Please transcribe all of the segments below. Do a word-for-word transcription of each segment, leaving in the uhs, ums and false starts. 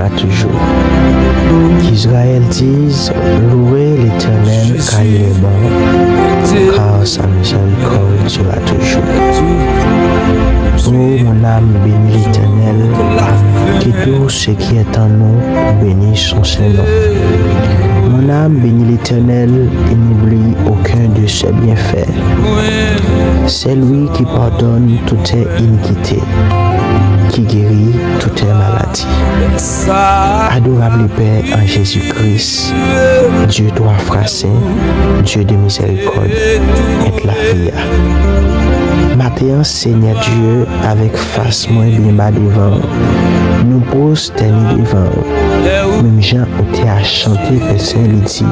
à toujours. Qu'Israël dise, louez l'Éternel car il est bon, car sa miséricorde sera toujours. Oh, mon âme, bénis l'Éternel, que tout ce qui est en nous bénisse son saint nom. Mon âme, bénis l'Éternel et n'oublie aucun de ses bienfaits. C'est lui qui pardonne toutes tes iniquités, qui guérit toutes tes maladies. Adorable Père en Jésus-Christ, Dieu trois fois saint, Dieu de miséricorde et la vie. Maten an, Senyè Dye, avèk fas mwen byen ba devan w, nou pwostène devan w. Menm jan ou te a chante, Pè Sen, li di,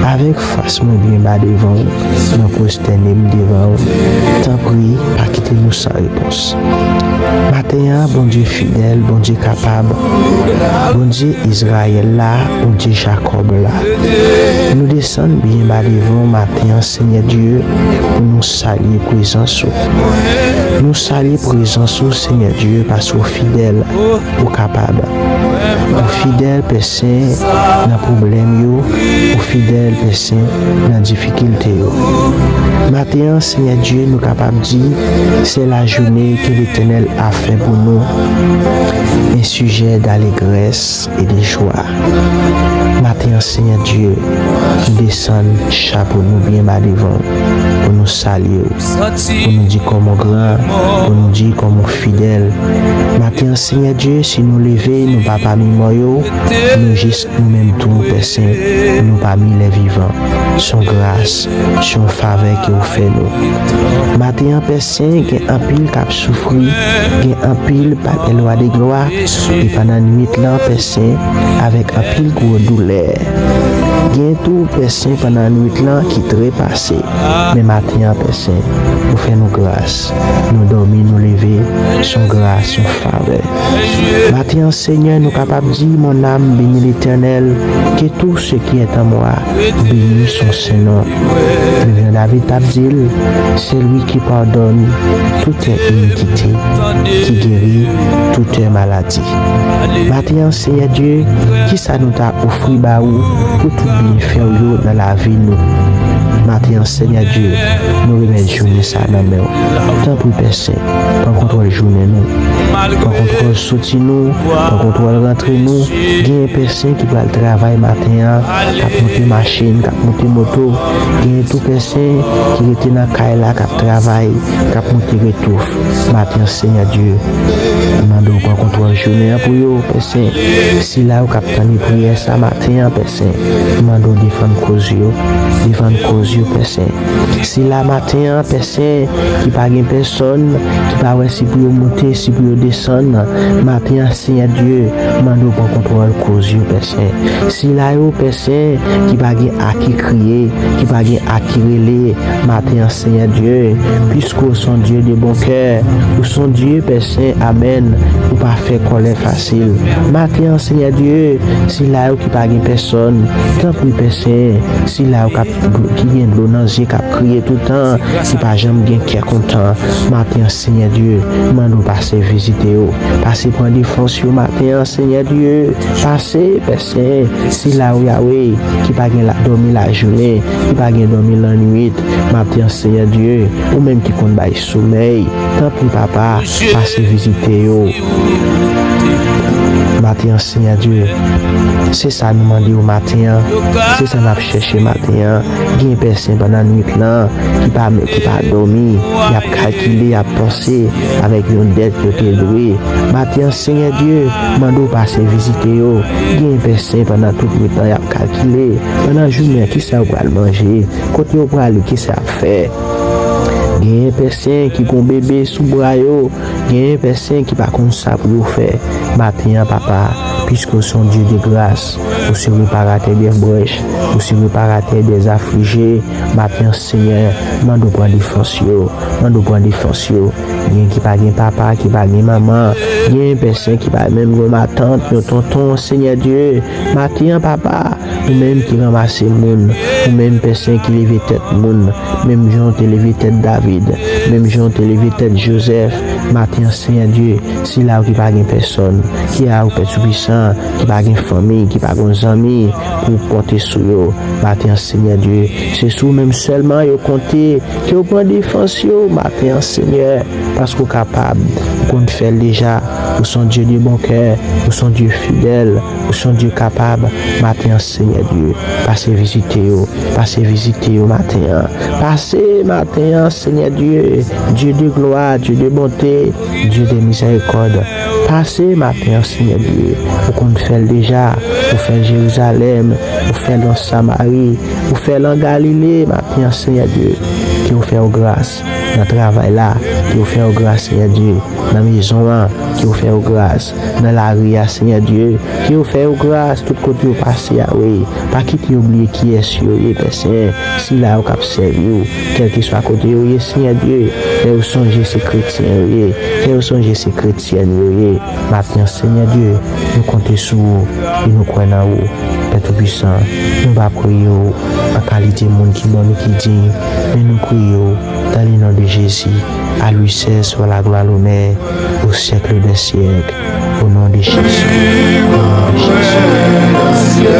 avèk fas mwen byen ba devan w, mwen pwostène m devan w. Tanpri, pa kite nou san repons. Maten an, Bondye fidèl, Bondye kapab, Bondye Izrayèl la, Bondye Jakòb la, nou desann byen ba devan w maten an, Senyè Dye, pou nou salye prezans ou. Nou salye prezans ou, Senyè Dye, paske w fidèl, ou kapab. Ou fidèl, Pè Sen, nan pwoblèm yo, ou fidèl, Pè Sen, nan difikilte yo. Maten an, Senyè Dye, nou kapab di, c'est la journée que l'Éternel a fait pour nous, un sujet d'allégresse et de joie. Maten an, Senyè Dye, nou desann chapo nou byen ba devan w, pou nou salye w, pou nou di kòm ou gran, pou nou di kòm ou fidèl. Maten an, Senyè Dye, si nou leve, nou pa pami mò yo, nou jis nou menm tou, Pè Sen, nou pami lè vivan. Se yon gras, se yon favè ke ou fè nou. Maten an, Pè Sen, gen anpil k ap soufri, gen anpil, Pè Lwa de glwa, e pandan nwit lan, Pè Sen, avèk anpil gwo doulè. Gen tou, Pè Sen, pandan nwit lan ki trepase. Men maten an, Pè Sen, ou fè nou gras. Nou dòmi, nou leve, se yon gras, se yon favè. Maten an, Senyè, nou kapab di, mon âme bénit l'Éternel, que tout ce qui est en moi bénisse son saint nom. Menm jan David t ap di l, c'est lui qui pardonne toutes tes iniquités, qui guérit toutes tes maladies. Maten an, Senyè Dye, kisa nou ta ofri ba ou pou tout byenfè w yo nan lavi nou? Maten an, Senyè Dye, nou remèt jounen sa nan men w. Tanpri, Pè Sen, pran kontwòl jounen nou. Pran kontwòl soti nou, pran kontwòl rantre nou. Gen Pè Sen ki pral travay maten an, k ap monte machin, k ap monte moto. Gen tou Pè Sen ki rete nan kay la, k ap travay, k ap monte retouf. Maten an, Senyè Dye, mande w pran kontwòl jounen an pou yo, Pè Sen. Sila yo k ap tann priyè sa maten an, Pè Sen, mande w defann koz yo, defann koz yo, Pè Sen. Sila maten an, Pè Sen, ki pa gen pèsonn, ki pa wè si pou yo monte, si pou yo desann, maten an, Senyè Dye, mande w pran kontwòl koz yo, Pè Sen. Sila yo, Pè Sen, ki pa gen a ki kriye, ki pa gen a ki rele, maten an, Senyè Dye, piske w se yon Dye de bon kè, ou se yon Dye, Pè Sen, amèn, ou pa fè kòlè fasil. Maten an, Senyè Dye, sila yo ki pa gen pèsonn, tanpri, Pè Sen, sila yo k ap, ki gen dlo nan zye, k ap kriye toutan, ki pa janm gen kè kontan, maten an, Senyè Dye, mande w pase vizite yo, pase pran defans yo, maten an, Senyè Dye, pase, Pè Sen, sila yo, Yawe, ki pa gen la, dòmi lajounen, ki pa gen dòmi lannwit, maten an, Senyè Dye, ou menm ki konn bay somèy, tanpri, Papa, pase vizite yo. Maten an, Senyè Dye, se sa nou mande w maten an, se sa n ap chèche maten an. Gen Pè Sen pandan nwit lan ki pa, ki pa dòmi, y ap kalkile, y ap panse avèk yon dèt yo te dwe. Maten an, Senyè Dye, mande w pase vizite yo. Gen Pè Sen pandan tout nwit lan y ap kalkile, pandan jounen an, kisa yo pral manje, kote yo prale, kisa y ap fè. Gen Pè Sen ki gon bebe sou bra yo, gen Pè Sen ki pa konn sa pou yo fè. Maten an, Papa, piske w se yon Dye de gras, ou se reparatè dè branch, ou se reparatè dè aflije, maten an, Senyè, mande w pran defans yo, mande w pran defans yo. Gen ki pa gen papa, ki pa gen manman, gen Pè Sen ki pa menm gen matant, yon tonton, Senyè Dye, maten an, Papa, ou menm ki ranmase moun, ou menm Pè Sen ki leve tèt moun, menm jan w te leve tèt David, menm jan w te leve tèt Jozèf, maten Senyè Dye, sila yo ki pa gen pèsòn, ki a ou Pè Toupisan, ki pa gen fanmi, ki pa gen zanmi pou w pòte sou yo, maten an, Senyè Dye, se sou ou menm sèlman yo konte, ke w pran defans yo, maten an, Senyè, paske w kapab, ou konn fè l deja, ou se yon Dye de bon kè, ou se yon Dye fidèl, ou se yon Dye kapab, maten an, Senyè Dye, pase vizite yo, pase vizite yo maten an, pase maten an, Senyè Dye, Dye de glwa, Dye de bonte, Dye de mizèrikòd, pase maten an, Senyè Dye, ou konn fè l deja, ou fè l Jerizalèm, ou fè l an Samari, ou fè l an Galile, maten an, Senyè Dye, ke w fè w gras nan travay la, ke w fè w gras, Senyè Dye, nan mezon an, ke w fè w gras nan lari a, Senyè Dye, ke w fè w gras tout kote yo pase a, wi, pa kite yo bliye kiyès yo ye, Pè Sen, sila yo k ap sèvi w, kèlkeswa kote yo ye, Senyè Dye, fè yo sonje se kretyen yo ye, fè yo sonje se kretyèn yo ye, maten an, Senyè Dye, nou konte sou ou e nou kwè nan ou, Pè Toupisan, nou pa priye w an kalite moun ki bon e ki diy, men nou priye w dans le nom de Jésus, à lui seul soit la gloire, l'honneur, au siècle des siècles, au nom de Jésus. Au nom de Jésus.